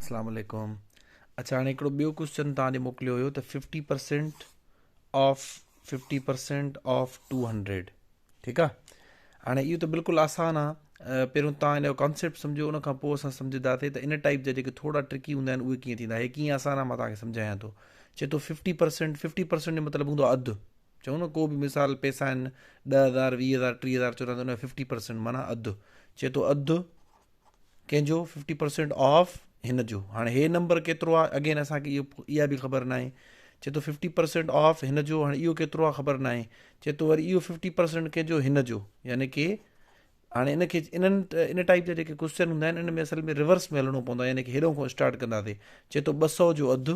اسلام عليڪم اڇا هاڻي هڪڙو ٻيو ڪوشچن توهان ڏي موڪليو هيو ته fifty percent of fifty percent of two hundred ٺيڪ آ هاڻي اهو ته بلڪل آسان آ پهريون توهان ان جو ڪانسيپٽ سمجهو ان کان پوء اسان سمجهنداسين ته ان ٽائپ جا جيڪي ٿورا ٽرڪي هوندا آهن اهي ڪيئن ٿيندا هي ڪيئن آسان آ مان توهان کي سمجهايان ٿو چئي ٿو ففٽي پرسينٽ ففٽي پرسينٽ جو مطلب هوندو آ اڌ چئون نه ڪو به مثال پئسا آهن ڏهه هزار ويهه هزار ٽيهه هزار چوندا ته ان جو ففٽي پرسينٽ معنيٰ اڌ چئي ٿو اڌ ڪنهن جو ففٽي پرسينٽ آف هن جو هاڻي هي نمبر ڪيترو آهي اگين اسان کي اهو اها به خبر ناهي چي ٿو ففٽي پرسينٽ آف هن جو هاڻي اهو ڪيترو آهي خبر ناهي چي ٿو وري اهو ففٽي پرسينٽ ڪنهن جو هن جو يعني ڪي هاڻي ان کي انهن ان ٽائپ جا جيڪي ڪوشچن هوندا آهن ان ۾ اصل ۾ ريورس ۾ هلڻو پوندو آهي يعني ڪي هيڏو کان اسٽارٽ ڪنداسي چي ٿو ٻه سو جو اڌ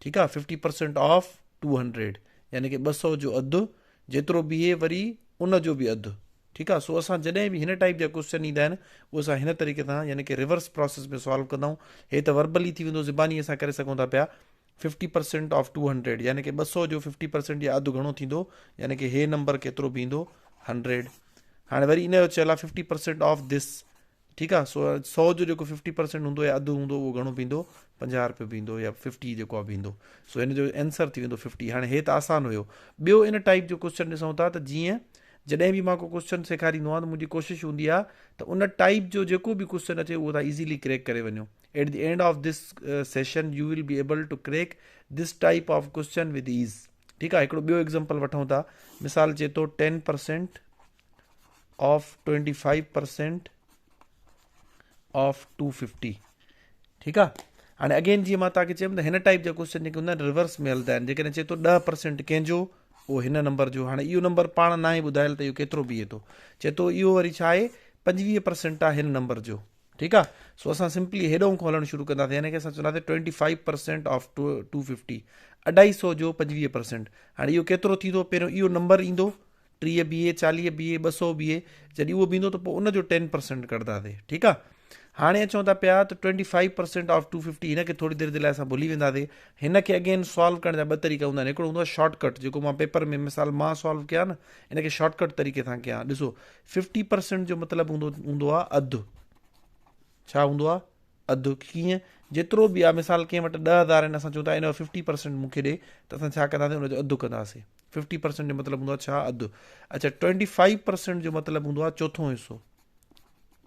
ٺيڪ آهي fifty percent of two hundred يعني ڪي ٻه سو جو اڌ جيترو بيهي وري ان جو به اڌ ٺيڪ آ سو اسان جڏهن به هن ٽائيپ جا ڪوسچن ايندا آهن اهي اسان هن طريقي سان يعني ڪي ريورس پراسيس ۾ سالو ڪندا آهيون هي ته وربلي ٿي ويندو زباني اسان ڪري سگهون ٿا پيا fifty percent of two hundred يعني ڪي ٻه سو جو ففٽي پرسينٽ يا اڌ گهڻو ٿيندو يعني ڪي هي نمبر ڪيترو بيهندو هنڊريڊ هاڻي وري ان جو چيل آ ففٽي پرسينٽ آف this ٺيڪ آ سو سو جو جيڪو ففٽي پرسينٽ هوندو يا اڌ هوندو اهو گهڻو بيهندو پنجاهه روپيو بيهندو يا ففٽي جيڪو آ بيهندو سو هن جو آنسر ٿي ويندو ففٽي هاڻي هي ته آسان هيو ٻيو ان ٽائيپ جو ڪوشچن ڏسون ٿا ته جيئن جڏهن به مان ڪو ڪوشچن سيکاريندو آهيان ته منهنجي ڪوشش هوندي آ ته ان ٽائيپ جو جيڪو به ڪوشچن اچي اهو تان ايزيلي ڪريڪ ڪري وڃو at the end of this session you will be able to crack this type of question with ease ٺيڪ آ هڪڙو ٻيو ايگزامپل وٺون ٿا مثال چئي ٿو ten percent of twenty five percent of two fifty ٺيڪ آ هاڻي اگين جيئن مان توهان کي چيم ته هن ٽائپ جا ڪوشچن جيڪي هوندا آهن ريورس ۾ هلندا آهن جيڪڏهن چئي ٿو ڏهه پرسينٽ ڪنهن جو اهو هن نمبر جو هاڻي اهو نمبر پاڻ ناهي ٻڌايل ته اهو ڪيترو بيهي ٿو چئي ٿو اهو وري ڇا آهي پنجويهه پرسينٽ آهي هن نمبر جو ٺيڪ آ سو اسان سمپلي هيڏانهن کان هلڻ شروع ڪنداسين يعني کہ اسان چونداسين twenty five percent of two fifty اڍائي سو جو پنجويهه پرسينٽ هاڻي اهو ڪيترو ٿيندو پهريون اهو نمبر ايندو ٽيهه بيهي، چاليهه بيهي، ٻه سئو بيهي، جڏهن اهو بيهندو ته پوء ان جو ٽين پرسينٽ ڪڍنداسين ٺيڪ آ. هاڻي اچون ٿا پيا ته twenty five percent of two fifty هن کي ٿوري دير جي لاء اسان ڀلي وينداسين. هن کي اگين سالو ڪرڻ جا ٻه طريقا هوندا آهن هڪڙو هوندو آهي شارٽ ڪٽ جيڪو مان پيپر ۾ مثال مان سالو ڪيان نه ان کي شارٽ ڪٽ طريقي سان ڪيان ڏسو ففٽي پرسينٽ جو مطلب هوندو هوندو آهي اڌ ڇا هوندو آهي اڌ ڪيئن؟ جيترو به آ مثال ڪنهن وٽ 10000 آهن اسان چئون ٿا ان جو ففٽي پرسينٽ مون کي ڏي ته اسان ڇا ڪنداسين ان جو اڌ ڪنداسين ففٽي پرسينٽ جو مطلب هوندو آ ڇا اڌ اڇا ٽوئنٽي فائيو پرسينٽ جو مطلب هوندو آ چوٿون حصو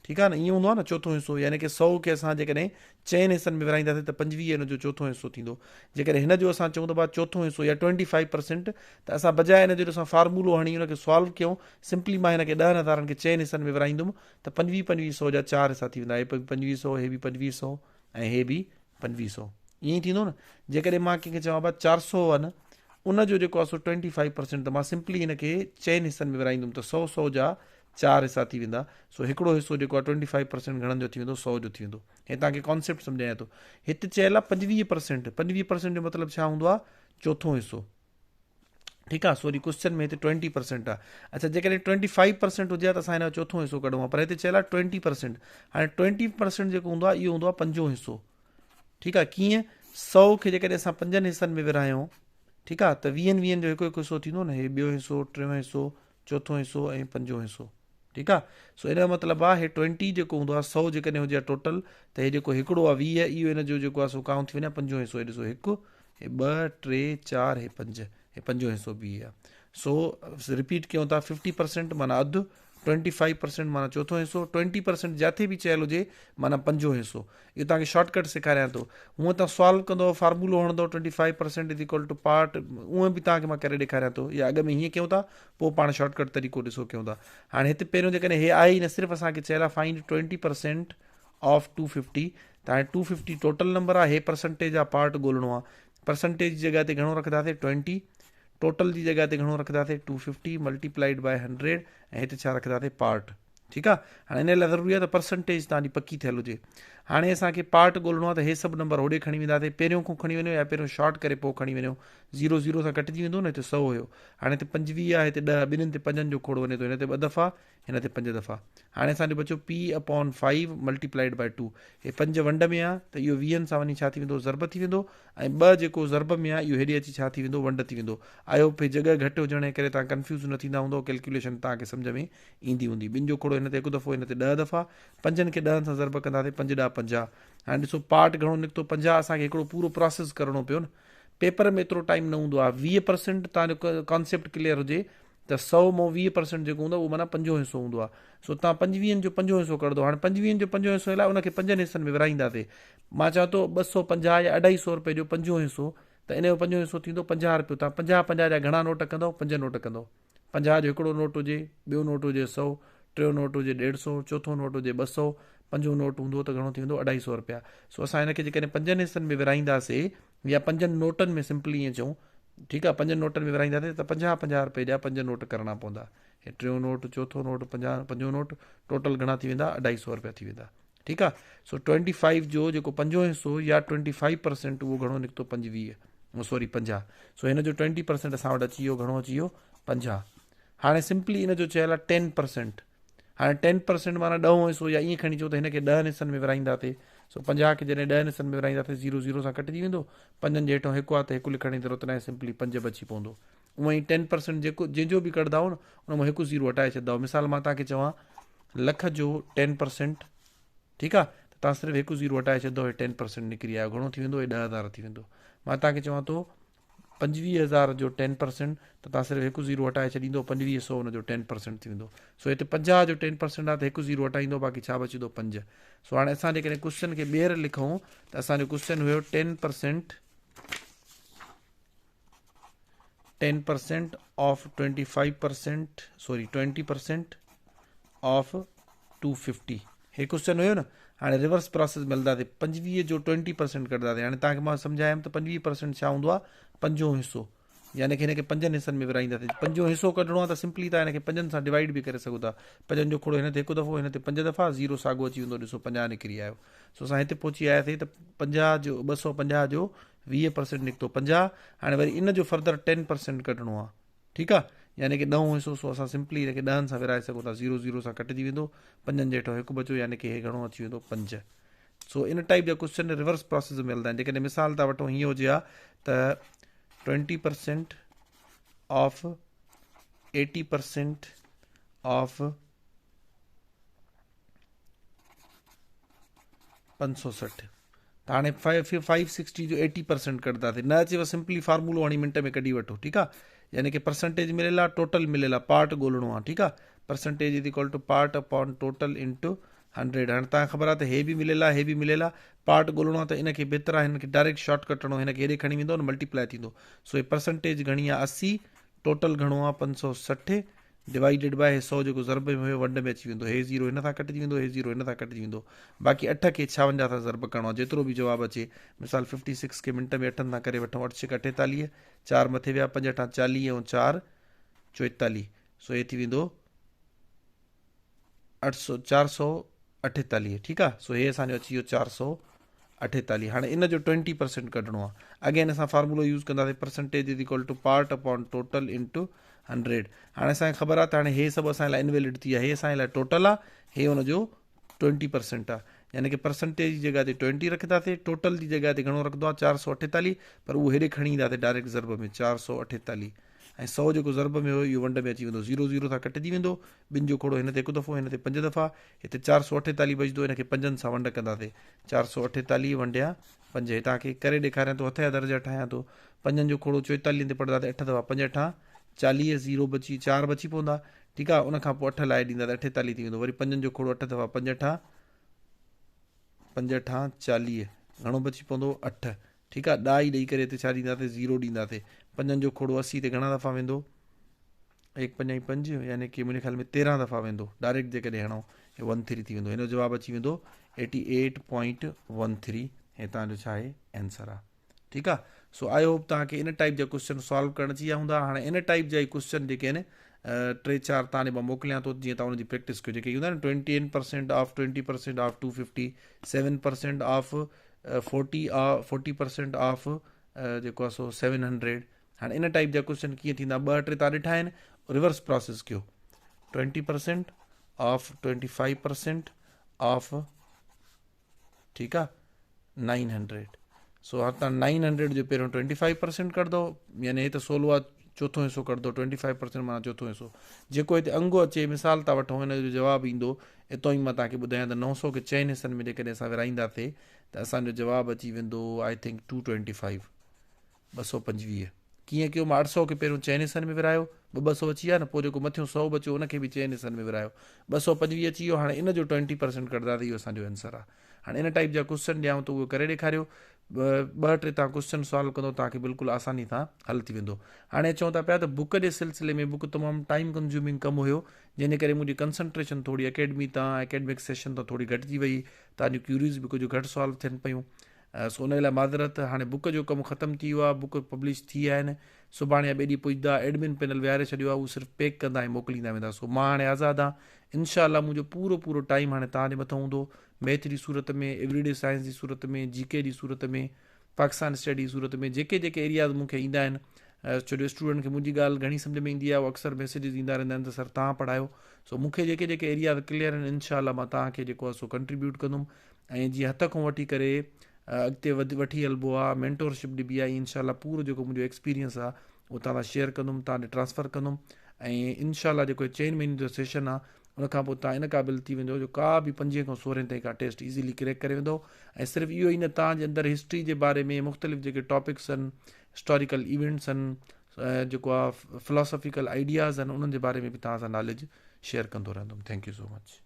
ٺيڪ آ نه ائين هوندو آ نه چوٿون حصو يعني ڪي سو کي اسان جيڪڏهن چئن حصن ۾ ورهائينداسين ته پنجويهه ان جو چوٿون حصو ٿيندو جيڪڏهن هن جو اسان چئون ته با چوٿون حصو يا ٽوئنٽي فائيو پرسينٽ ته اسان بجاء ان جو اسان فارمولو هڻي ان کي سالو ڪيون سمپلي مان هن کي ڏهن هزارن کي چئن حصن ۾ ورهائيندم ته پنجويهه پنجويهه سو جا چار حصا ٿي ويندا، هي به پنجويهه سو، هي به پنجويهه سو ۽ هي به پنجويهه سو. ائين ئي ٿيندو نه؟ جيڪڏهن مان ڪنهن کي چوان ڀا چار سو آهي نه ان جو جيڪو آهي سو ٽوئنٽي فائيو پرسينٽ ته مان سمپلي هن کي چئن حصن ۾ ورهائيندم ته سو سو جا چار حصا ٿي ويندا. سو هڪڙو حصو جيڪو آهي ٽوئنٽي فائيو پرسينٽ گهڻن جو ٿي ويندو؟ سو جو ٿي ويندو. هي توهان کي ڪانسيپٽ سمجهايان ٿو. هت چيل آهي پنجويهه پرسينٽ، پنجويهه پرسينٽ جو مطلب ڇا هوندو آهي؟ چوٿون حصو. ٺيڪ آ سوري ڪوشچن ۾ هتي ٽوئنٽي پرسينٽ آ اڇا جيڪڏهن ٽوئنٽي فائيو پرسينٽ هجي ها ته اسان هن جو چوٿون حصو ڪڍون ها پر هتي چيل آ ٽوئنٽي پرسينٽ هاڻي ٽوئنٽي پرسينٽ جيڪو هوندو آ اهو هوندو آ پنجون حصو ٺيڪ آ ڪيئن سو کي جيڪڏهن اسان پنجن حصن ۾ ورهايون ٺيڪ آ ته ويهن ويهن جو هڪ هڪ حصو ٿيندو نه هي ٻيو حصو ٽيون حصو چوٿون حصو ۽ پنجون حصو ٺيڪ آ سو ان جو مطلب آ هي ٽوئنٽي جيڪو هوندو آ سو جيڪڏهن هجي ها ٽوٽل ته هي جيڪو هڪڙو آ ويهه اهو ان جو جيڪو آ سو ڪائونٽ ٿي وڃي پنجون حصو هي ڏسو هڪ هي ٻه ٽي چار هي پنج هي پنجون حصو بيهي آ سو رپيٽ ڪيون ٿا ففٽي پرسينٽ معنيٰ اڌ ٽوئنٽي فائيو پرسينٽ معنيٰ چوٿون حصو ٽوئنٽي پرسينٽ جاٿي به چيل هجي معنيٰ پنجون حصو اهو توهان کي شارٽ ڪٽ سيکاريان ٿو هونء توهان سوال ڪندو فارمولو هڻندو twenty five percent is equal to part اونء به توهان کي مان ڪري ڏيکاريان ٿو يا اڳ ۾ هيئن ڪيون ٿا پوء پاڻ شارٽ ڪٽ طريقو ڏسو ڪيون ٿا هاڻي هت پهريون جيڪڏهن هي آهي ئي نه صرف اسان کي چيل آهي find twenty percent of two fifty ته هاڻي ٽو ففٽي ٽوٽل نمبر آهي هي پرسنٽيج آهي پارٽ ڳولڻو آهي پرسنٽيج جي جڳهه تي گهڻو رکنداسين ٽوئنٽي ٽوٽل جي جڳهه تي گهڻو رکنداسين two fifty multiplied by hundred ۽ هتي ڇا رکنداسين پارٽ ٺيڪ آ هاڻي ان لاء ضروري آ ته پرسنٽيج توهان جي پڪي ٿيل هجي هاڻي اسان کي پارٽ ڳولڻو آ ته هي سڀ نمبر هوڏي کڻي وينداسين پهريون کان کڻي وڃو يا پهريون شارٽ ڪري پوء کڻي وڃو زيرو زيرو سان ڪٽجي ويندو نه هتي سو هيو هاڻي هتي پنجويهه آ هتي ڏهه ٻنهين تي پنجن جو کوڙ وڃي ٿو هن تي ٻه دفعا هن تي پنج دفعا هاڻي اسان جو بچو P upon five multiplied by two هي پنج ونڊ ۾ آ ته اهو ويهن سان وڃي ڇا ٿي ويندو ضرب ٿي ويندو ۽ ٻه جيڪو ضرب ۾ آهي اهو هيڏي اچي ڇا ٿي ويندو ونڊ ٿي ويندو. I hope هي جڳهه گهٽ هجڻ جي ڪري توهان ڪنفيوز نه ٿيندا هوندؤ ڪيلڪيوليشن توهان کي سمجهه ۾ ايندي هوندي. ٻن جو کوڙو هن تي هڪ دفعو هن تي ڏهه دفعا. پنجن کي ڏهن سان ضرب ڪنداسين پنج ڏهه 50. هاڻي ڏسو پارٽ گهڻو نڪتو 50. اسان کي هڪڙو پورو پراسيس ڪرڻو پيو نه. پيپر ۾ ايترو ٽائيم نه هوندو آهي. 20 پرسينٽ توهان جو ڪانسيپٽ ڪليئر هجي ته 100 مون 20 پرسينٽ جيڪو هوندو آهي اهو معنيٰ پنجون حصو هوندو آهي. سو توهان پنجويهن جو پنجون حصو ڪڍندو. هاڻي پنجويهن جو پنجون حصو لاء ان کي پنجن حصن ۾ ورهائينداسي. مان چوان ٿو 250 يا اڍائي سو روپئي جو پنجون حصو ته ان جو پنجون حصو ٿيندو 50 روپيو. توهان 50 50 جا گهڻا نوٽ ڪندؤ؟ پنج نوٽ ڪندؤ. 50 جو هڪڙو نوٽ هجي، ٻيو نوٽ هجي سئو، ٽيون نوٽ هجي ڏيڍ سئو، چوٿون نوٽ هجي ٻه سئو، پنجون نوٽ هوندو ته گهڻو ٿي ويندو اڍائي سئو روپيا. سو اسان هن کي جيڪڏهن پنجن حصن ۾ ورهائينداسي يا پنجن نوٽن ۾ سمپلي ائين چئون ٺيڪ آ پنجن نوٽن ۾ ورهائينداسي ته 50 50 روپئي جا پنج نوٽ ڪرڻا پوندا. هي ٽيون نوٽ، چوٿون نوٽ، 50 پنجون نوٽ ٽوٽل گهڻا ٿي ويندا اڍائي سئو روپيا ٿي ويندا. ٺيڪ آ سو ٽوئنٽي فائيو جو جيڪو پنجون حصو يا ٽوئنٽي فائيو پرسينٽ اهو گهڻو نڪتو 25 سوري 50. سو هن جو ٽوئنٽي پرسينٽ اسان وٽ اچي ويو گهڻو اچي ويو 50. هاڻي سمپلي ان جو چيل آ ٽين پرسينٽ. هاڻي ٽين پرسينٽ معنيٰ ڏهون حصو يا ائين کڻي چئو ته هن کي ڏهن حصن ۾ ورهائينداسي. سو 50 کي جڏهن ڏهن حصن ۾ ورهائينداسي زيرو زيرو سان ڪٽجي ويندو. پنجن جي هيٺون هڪ آ ته هڪ لکڻ جي ضرورت ناهي سمپلي پنج بچي پوندو. اونئن ئي ٽين پرسينٽ جيڪو جنهن جو به ڪڍندائو نه ان مان هڪ زيرو هٽائي ڇڏندائو. مثال مان توهان کي چوان لک جو ٽين پرسينٽ ٺيڪ آ ته توهان صرف هڪ زيرو هٽائي ڇڏندو هي ٽين پرسينٽ نڪري آيو گهڻو ٿي ويندو هي 10,000 ٿي ويندو. مان توهان کي چوان ٿو 25,000 جو ٽين پرسينٽ ته توهان صرف هڪ زيرو هٽائي ڇڏيندو پنجويهه سو ان جو ٽين پرسينٽ ٿي ويندو. سو هتي 50 جو ٽين پرسينٽ آ ته هڪ زيرو هٽائيندو باقي ڇا بچندو پنج. سو هاڻي اسان جيڪڏهن ڪوشچن کي ٻيهر لکون ته اسان جو ڪوشچن هيو 10%، 10% of 25% sorry 20% of 250. هي ڪوشچن هيو نه. هاڻي ريورس پراسيس ۾ هلنداسي 25 جو 20% ڪڍنداسي. هاڻي توهان کي مان سمجهايم ته 25% ڇا هوندو آهي پنجون حصو يعني کہ هن کي پنجن حصن ۾ ورهائينداسي. پنجون حصو ڪڍڻو آهي ته سمپلي توهان هن کي پنجن سان ڊوائيڊ به ڪري سگهو ٿا. پنجن جو کوڙو هن تي هڪ دفعو هن تي پنج دفعا زيرو ساڳو اچي ويندو ڏسو 50 نڪري آيو. سو اسان هتي پهچي آياسي ته 50 جو 250 جو 20 پرسينٽ نڪتو 50. هاڻي وري ان جو فردر 10 پرسينٽ ڪڍڻو آهي ٺيڪ آهي يعني کہ ڏهون حصو. سو اسان سمپلي هن کي ڏهن سان ورهائي سگهون ٿا زيرو زيرو سان ڪٽجي ويندو پنجن جي هيٺان هڪ بچو يعني کہ هي گهڻو اچي ويندو پنج. سو ان ٽائپ جا ڪوشچن ريورس پراسيس ۾ هلندا آهن. جيڪڏهن مثال ٿا وٺون هيئن هجي ها ته 20% آف 80% آف 560 ته هاڻي 560 جو 80% ڪڍنداسين نه اچيو سمپلي فارمولو هڻي منٽ ۾ ڪڍي وٺو ٺيڪ آ يعني کہ پرسنٽيج مليل آ ٽوٽل مليل آ پارٽ ڳولڻو آ ٺيڪ آ percentage is equal to part upon total into 100. هاڻي تان خبر آ ته هي به مليل آ هي به مليل آ پارٽ ڳولڻو آ ته ان کي بهتر آ هن کي ڊائريڪٽ شارٽ ڪٽ هڻو هن کي هيڏي کڻي ويندو نه ملٽيپلائي ٿيندو. سو هي پرسنٽيج گهڻي آ 80 ٽوٽل گهڻو آ 560 ڊوائيڊيڊ باء هي سئو جيڪو ضرب ۾ هيو ونڊ ۾ اچي ويندو هي زيرو هن سان ڪٽجي ويندو هي زيرو هن سان ڪٽجي ويندو باقي اٺ کي ڇاونجاهه سان ضرب ڪرڻو آهي جيترو به جواب اچي مثال ففٽي سڪس کي منٽ ۾ اٺن سان ڪري وٺون اٺ ڇڪ اٺيتاليهه چار مٿي ويا پنج اٺان چاليهه ۽ چار چوئيتاليهه سو هي ٿي ويندو اٺ سو 448 ٺيڪ آ. سو هي اسان جو اچي ويو 448. هاڻي ان جو 20% ڪڍڻو آ. اگين اسان فارمولو يوز ڪنداسين percentage is equal to part upon total into 100. هاڻي اسان کي خبر آ ته هاڻي هي سڀ اسان لاء انويلڊ ٿي ويا. هي اسان لاء ٽوٽل آ هي ان جو 20% آ يعني ڪي پرسنٽيج جي جڳهه تي 20 رکنداسين ٽوٽل جي جڳهه تي گهڻو رکندو آ 448 پر اهو هيڏي کڻي اينداسين ڊائريڪٽ ضرب ۾ 448 ۽ سئو جيڪو ضرب ۾ هيو اهو ونڊ ۾ اچي ويندو زيرو زيرو سان ڪٽجي ويندو ٻن جو کوڙو هن تي هڪ دفعو هن تي پنج دفعا هتي 448 بچندو ان کي پنجن سان ونڊ ڪنداسين 448 ونڊيا پنج هي توهان کي ڪري ڏيکاريان ٿو هٿ جا درجا ٺاهيان ٿو پنجن جو کوڙو چوئيتاليهن تي پڙهنداسين اٺ دفعا پنج اٺا چاليهه زيرو بچي چار بچي پوندا ٺيڪ آهي ان کان پوء اٺ لائي ڏينداسين اٺيتاليهه ٿي ويندو وري پنجن جو کوڙو اٺ دفعا پنج اٺا پنج اٺا چاليهه گهڻو بچي پوندو اٺ ٺيڪ آ ڏهائي ڏئي ڪري هتي ڇا ڏينداسين زيرو ڏينداسين پنجن جو کوڙو 80 تي گهڻا دفعا ويندو ايڪ پنج ۽ پنج يعني ڪي منهنجي خيال ۾ 13 دفعا ويندو ڊائريڪٽ جيڪڏهن هڻو هي ون ٿري ٿي ويندو هن جو جواب اچي ويندو eighty eight point one three هي تان جو ڇا آهي آنسر آ ٺيڪ آ سو I hope تان کي ان ٽائپ جا ڪوشچن سالو ڪرڻ اچي ويا هوندا هاڻي ان ٽائپ جا ئي ڪوشچن جيڪي آهن ٽي چار تان ڏي مان موڪليان ٿو جيئن تان ان جي پريڪٽس ڪيو جيڪي هوندا آهن 20% آف 20% آف 250 7% آف 40 آ 40% آف جيڪو آ سو 700. هاڻي ان ٽائپ جا ڪوشچن ڪيئن ٿيندا ٻه ٽي تان ڏٺا آهن ريورس پروسيس ڪيو 20% آف 25% آف ٺيڪ آ 900. سو هاڻ تان 900 جو پهريون 25% ڪڍندو يعني هي ته سولو آ چوٿون حصو ڪڍندو ٽوئنٽي فائيو پرسينٽ معنيٰ چوٿون حصو جيڪو هتي انگ اچي مثال ٿا وٺون هن جو جواب ايندو اتو ئي مان توهان کي ٻڌايان ته 900 کي چئن حصن ۾ جيڪڏهن اسان ورهائينداسي ته اسان جو جواب اچي ويندو I think 225 225 ڪيئن ڪيو مان 800 کي پهريون چئن حصن ۾ ورهايو ٻه 200 اچي ويا نه پوء جيڪو مٿيون 100 بچيو ان کي به چئن حصن ۾ ورهايو 225 اچي ويو هاڻي ان جو 20% ڪڍنداسي اهو اسان جو آنسر آهي هاڻي ان ٽائيپ جا ڪوشچن ڏيانو ته اهو ڪري ڏيکاريو ٻه ٽي تان ڪوشچن سالو ڪندو توهان کي بلڪل آساني سان حل ٿي ويندو. هاڻي چون ٿا پيا ته بڪ جي سلسلي ۾ بڪ تمام ٽائيم ڪنزيومنگ ڪم هيو جنهن جي ڪري منهنجي ڪنسنٽريشن ٿوري اڪيڊمي تان اڪيڊمڪ سيشن تان ٿوري گهٽجي وئي تان جون ڪيوريز به ڪجهه گهٽ سالو ٿين پيون سو ان لاء معذرت هاڻي بڪ جو ڪم ختم ٿي ويو آهي بڪ پبلش ٿي ويا آهن سڀاڻي يا ٻئي ڏينهن پڄندا ايڊمن پينل ويهاري ڇڏيو آهي هو صرف پيڪ ڪندا ۽ موڪليندا ويندا سو مان هاڻي آزاد آهيان انشاء الله منهنجو پورو پورو ٽائيم هاڻي توهان جي مٿان هوندو ميٿ جي صورت ۾، ايوري ڊي سائنس جي صورت ۾، جي ڪي جي صورت ۾، پاڪستان اسٽڊي جي صورت ۾ جيڪي جيڪي ايرياز مون کي ايندا آهن ڇو جو اسٽوڊنٽ کي منهنجي ڳالهه گهڻي سمجهه ۾ ايندي آهي اهو اڪثر ميسيجز ايندا رهندا آهن ته سر توهان پڙهايو سو مون کي جيڪي جيڪي ايرياز ڪليئر آهن انشاء الله مان توهان کي جيڪو آهي سو ڪنٽريبيوٽ ڪندم ۽ جيئن هٿ کان وٺي ڪري اڳتي وڌ وٺي هلبو آهي مينٽورشپ ڏبي آهي انشاء الله پورو جيڪو منهنجو ايڪسپيرينس آهي اهو توهان سان شيئر ڪندم توهان ڏي ٽرانسفر ڪندم ۽ انشاء الله جيڪو چئن مهينن جو سيشن آهي ان کان پوء توهان ان قابل ٿي ويندو جو ڪا به پنجين کان سورهين تائين ڪا ٽيسٽ ايزيلي ڪريڪ ڪري ويندو ۽ صرف اهو ئي نه توهان جي اندر هسٽري جي باري ۾ مختلف جيڪي ٽاپڪس آهن هسٽاريڪل ايونٽس آهن جيڪو آهي فلاسافيڪل آئيڊياز آهن انهن جي باري ۾ به توهان سان ناليج شيئر ڪندو رهندم thank you so much.